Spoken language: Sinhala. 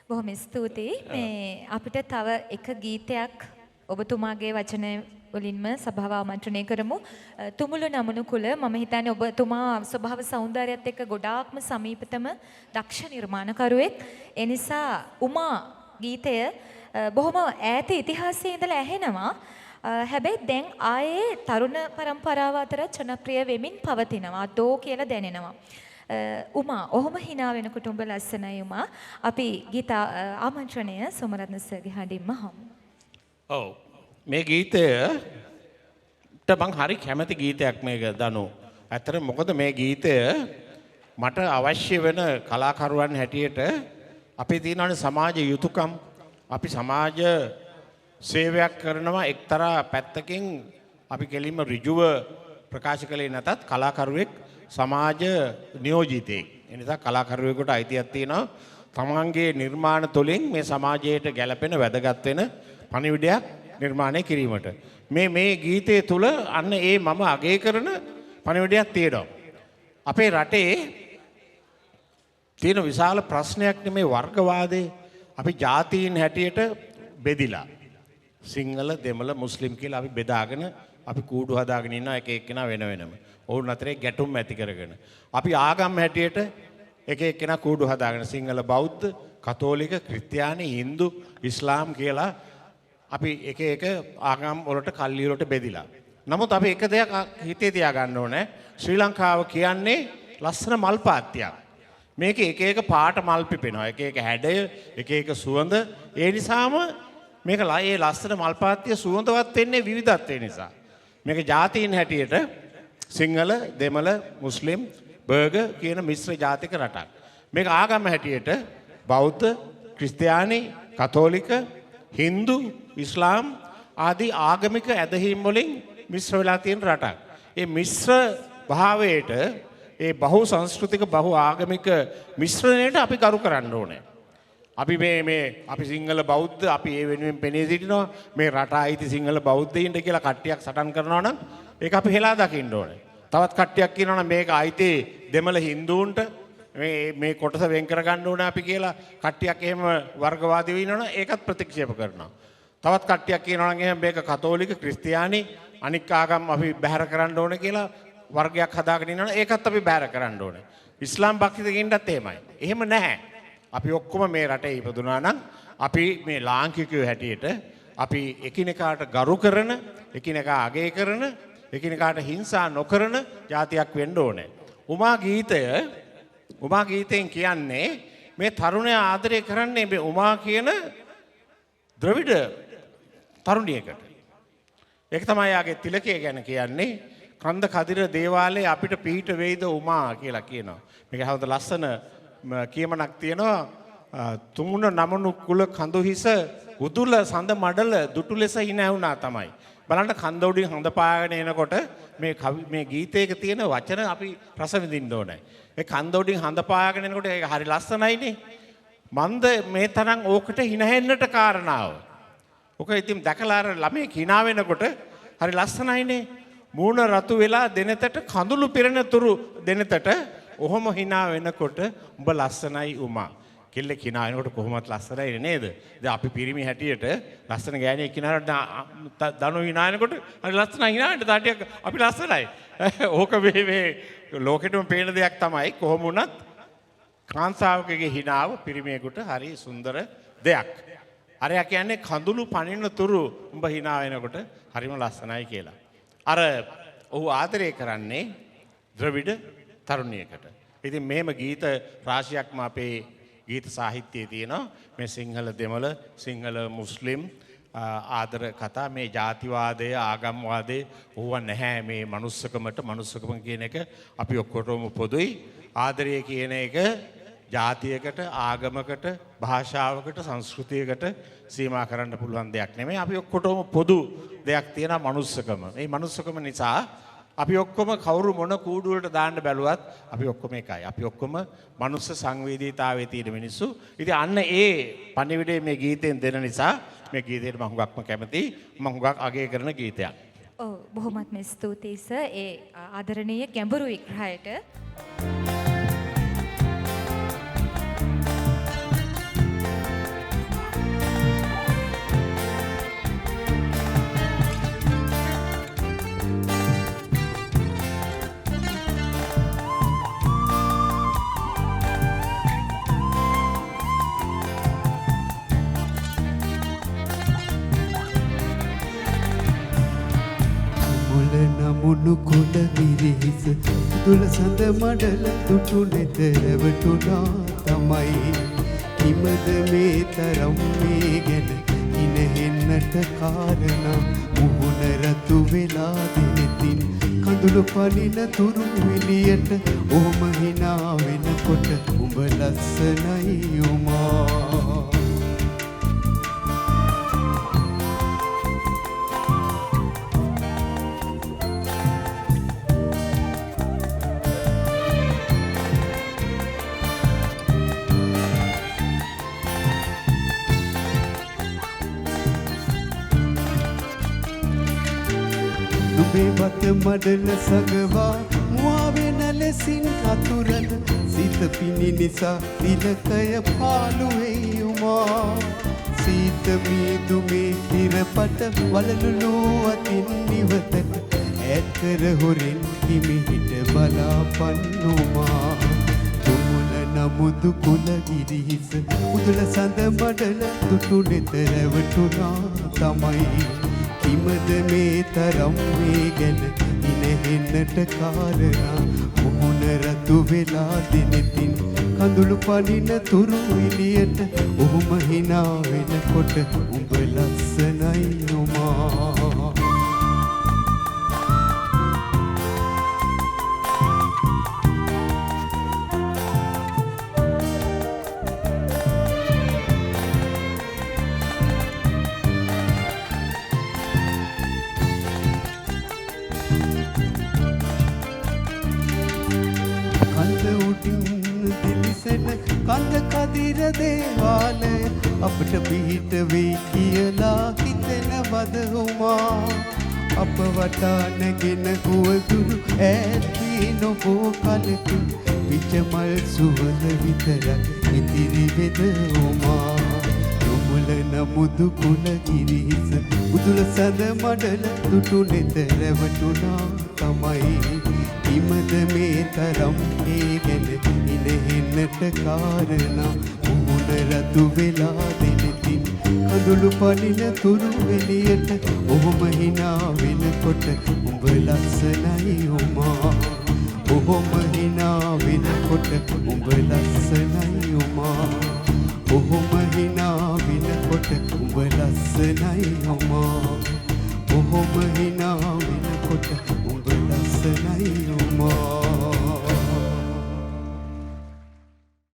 බොහොම ස්තුතියි. මේ අපිට තව එක ගීතයක් ඔබතුමාගේ වචන වලින්ම සභාව ආමන්ත්‍රණය කරමු. තුමුළු නමුණු කුල මම හිතන්නේ ඔබතුමා ස්වභාව සෞන්දර්යයත් එක්ක ගොඩාක්ම සමීපතම දක්ෂ නිර්මාණකරුවෙක්. ඒ නිසා උමා ගීතය බොහොම ඈත ඉතිහාසයේ ඉඳලා ඇහෙනවා. හැබැයි දැන් ආයේ තරුණ පරම්පරාව අතර ජනප්‍රිය වෙමින් පවතිනවා. අදෝ කියලා දැනෙනවා. උමා ඔහොම හිනා වෙනකොට උඹ ලස්සනයි උමා. අපි ගීත ආමන්ත්‍රණය සෝමරත්න සර්ගේ හඬින්ම අහමු. ඔව්. මේ ගීතයට මං හරි කැමති ගීතයක් මේක දනු. ඇත්තට මොකද මේ ගීතය මට අවශ්‍ය වෙන කලාකරුවන් හැටියට අපේ තියෙනවනේ සමාජ යුතුයකම්. අපි සමාජ සේවයක් කරනවා එක්තරා පැත්තකින් අපි කෙලින්ම ඍජුව ප්‍රකාශ කළේ නැතත් කලාකරුවෙක් සමාජ නියෝජිතයෙක්. ඒ නිසා කලාකරුවෙකුට අයිතියක් තියෙනවා තමන්ගේ නිර්මාණ තුළින් මේ සමාජයට ගැලපෙන වැදගත් වෙන පණිවිඩයක් නිර්මාණය කිරීමට. මේ මේ ගීතය තුළ අන්න ඒ මම අගය කරන පණිවිඩයක් තියෙනවා. අපේ රටේ තියෙන විශාල ප්‍රශ්නයක් නෙමේ වර්ගවාදේ. අපි ජාතීන් හැටියට බෙදිලා. සිංහල, දෙමළ, මුස්ලිම් කියලා අපි බෙදාගෙන අපි කූඩු හදාගෙන ඉන්නවා එක එක්කෙනා වෙන වෙනම. ඔවුන් අතරේ ගැටුම් ඇති කරගෙන. අපි ආගම් හැටියට එක එක්කෙනා කූඩු හදාගෙන සිංහල, බෞද්ධ, කතෝලික, ක්‍රිස්තියානි, හින්දු, ඉස්ලාම් කියලා අපි එක එක ආගම් වලට කල්ලි වලට බෙදිලා. නමුත් අපි එක දෙයක් හිතේ තියාගන්න ඕනේ. ශ්‍රී ලංකාව කියන්නේ ලස්සන මල් පාත්තියක්. මේක එක එක පාට මල් පිපෙනවා. එක එක හැඩය, එක එක සුවඳ. ඒ නිසාම මේක ඒ ලස්සන මල් පාත්තිය සුවඳවත් වෙන්නේ විවිධත්වය නිසා. මේක ජාතීන් හැටියට සිංහල, දෙමළ, මුස්ලිම්, බර්ගර් කියන මිශ්‍ර ජාතික රටක්. මේක ආගම හැටියට බෞද්ධ, ක්‍රිස්තියානි, කතෝලික, හින්දු, ඉස්ලාම් ආදී ආගමික ඇදහිීම් වලින් මිශ්‍ර වෙලා තියෙන රටක්. ඒ මිශ්‍ර භාවයට ඒ බහු සංස්කෘතික බහු ආගමික මිශ්‍රණයට අපි ගරු කරන්න ඕනේ. අපි මේ මේ අපි සිංහල බෞද්ධ අපි ඒ වෙනුවෙන් පෙනී සිටිනවා. මේ රට අයිති සිංහල බෞද්ධයින්ට කියලා කට්ටියක් සටන් කරනවා නම් ඒක අපි හෙලා දකින්න ඕනේ. තවත් කට්ටියක් කියනවා නම් මේක අයිති දෙමළ හින්දුන්ට මේ මේ කොටස වෙන් කරගන්න ඕනේ අපි කියලා කට්ටියක් එහෙම වර්ගවාදීව ඉන්නවනම් ඒකත් ප්‍රතික්ෂේප කරනවා. තවත් කට්ටියක් කියනවා නම් එහෙම මේක කතෝලික ක්‍රිස්තියානි අනික් ආගම් අපි බැහැර කරන්න ඕනේ කියලා වර්ගයක් හදාගෙන ඉන්නවනම් ඒකත් අපි බැහැර කරන්න ඕනේ. ඉස්ලාම් භක්තිකින්ටත් එහෙමයි. එහෙම නැහැ. අපි ඔක්කොම මේ රටේ ඉපදුනා නම් අපි මේ ලාංකිකයෝ හැටියට අපි එකිනෙකාට ගරු කරන, එකිනෙකා අගය කරන, එකිනෙකාට හිංසා නොකරන ජාතියක් වෙන්න ඕනේ. උමා ගීතය උමා ගීතයෙන් කියන්නේ මේ තරුණයා ආදරය කරන්නේ මේ උමා කියන ද්‍රවිඩ තරුණියකට. ඒක තමයි යාගේ තිලකය ගැන කියන්නේ. කන්ද කදිර දේවාලයේ අපිට පිහිට වෙයිද උමා කියලා කියනවා. මේක හොඳ ලස්සන කියමනක් තියෙනවා. තුමුණ නමනු කුල කඳු හිස උදුල සඳ මඩල දුටු ලෙස හිනා වුණා තමයි. බලන්න කන්ද උඩින් හඳ පාගෙන එනකොට මේ කවි මේ ගීතයක තියෙන වචන අපි රස විඳින්න ඕනේ. මේ කන්ද උඩින් හඳ පාගෙන එනකොට ඒක හරි ලස්සනයිනේ. මන්ද මේ තරම් ඕකට හිනහෙන්නට කාරණාව. ඔක ඉතින් දැකලා අර ළමයෙක් හිනා වෙනකොට හරි ලස්සනයිනේ. මූණ රතු වෙලා දෙනෙතට කඳුළු පිරෙන තුරු දෙනෙතට ඔහොම හිනා වෙනකොට උඹ ලස්සනයි උමා. කෙල්ලෙක් හිනා වෙනකොට කොහොමත් ලස්සනයි නේද? දැන් අපි පිරිමි හැටියට ලස්සන ගෑණියෙක් හිනා වෙනකොට දනු හිනා වෙනකොට හරි ලස්සනයි හිනා වෙන්න තාටියක් අපි ලස්සනයි. ඕක මේ මේ ලෝකෙටම පේන දෙයක් තමයි. කොහොම වුණත් කාන්තාවකගේ හිනාව පිරිමියෙකුට හරි සුන්දර දෙයක්. අරයා කියන්නේ කඳුළු පනින තුරු උඹ හිනා වෙනකොට හරිම ලස්සනයි කියලා. අර ඔහු ආදරය කරන්නේ ද්‍රවිඩ තරුණියකට. ඉතින් මෙහෙම ගීත රාශියක්ම අපේ ගීත සාහිත්‍යයේ තියෙනවා. මේ සිංහල දෙමළ, සිංහල මුස්ලිම් ආදර කතා, මේ ජාතිවාදය, ආගම්වාදය ඕවා නැහැ මේ මනුස්සකමට. මනුස්සකම කියන එක අපි ඔක්කොටම පොදුයි. ආදරය කියන එක ජාතියකට, ආගමකට, භාෂාවකට, සංස්කෘතියකට සීමා කරන්න පුළුවන් දෙයක් නෙමෙයි. අපි ඔක්කොටම පොදු දෙයක් තියෙනවා මනුස්සකම. මේ මනුස්සකම නිසා අපි ඔක්කොම කවුරු මොන කූඩු වලට දාන්න බැලුවත් අපි ඔක්කොම එකයි. අපි ඔක්කොම මනුස්ස සංවේදීතාවයේ තියෙන මිනිස්සු. ඉතින් අන්න ඒ පණිවිඩය මේ ගීතයෙන් දෙන නිසා මේ ගීතයට මම හුඟක්ම කැමතියි. මම හුඟක් අගය කරන ගීතයක්. ඔව්, බොහොමත්ම ස්තුතියි සර් ඒ ආදරණීය ගැඹුරු විග්‍රහයට. නමුණු කුල ගිරිහිස උදුල සඳ මඩල දුටු නෙත රැවටුණා තමයි. කිමද මේ තරම් මේ ගැන හිනහෙන්නට කාරණා මුහුණ රතු වෙලා දෙනෙතින් කඳුළු පනින තුරු එළියට ඔහොම හිනා වෙනකොට උඹ ලස්සනයි උමා. නුඹේ බත මඩල සගවා මුවා වෙන ලෙසින් අතුරන සිත පිණි නිසා තිලකය පාළු වෙයි උමා. සීත මීදුමේ තිරපට වලලු අතින් නිවතට ඈත් කර හොරෙන් හිමිහිට බලාපන් උමා. තුමුල නමුදු කුල ගිරිහිස උදුල සඳ මඩල දුටු නෙත රැවටුණා තමයි. කිමද මේ තරම් මේ ගැන ඉනහෙන්නට කාරණා මුහුණ රතු වෙලා දෙනෙතින් කඳුළු පනින තුරු එළියට ඔහොම හිනා වෙනකොට උඹ ලස්සනයි උමා. කඳ උඩින් දිලිසෙන කඳ කදිර දේවාලය අපට පිහිට වෙයි කියලා හිතෙනවද උමා. අප වටා නැගෙන හුවදුරු ඈත් වී නොබෝ කලකින් පිච මල් සුවඳ විතරක් ඉතිරි වෙද උමා. තුමුල නමුදු කුල ගිරිහිස උදුල සඳ මඩල දුටු නෙත රැවටුණා තමයි. කිමද මේ තරම් ඒ ගැන ඉනහෙන්නට කාරණා මුහුණ රතු වෙලා දෙනෙතින් කඳුළු පනින තුරු එළියට ඔහොම හිනා වෙනකොට උඹ ලස්සනයි උමා. ඔහොම හිනා වෙනකොට උඹ ලස්සනයි උමා. ඔහොම හිනා වෙනකොට උඹ ලස්සනයි උමා. ඔහොම හිනා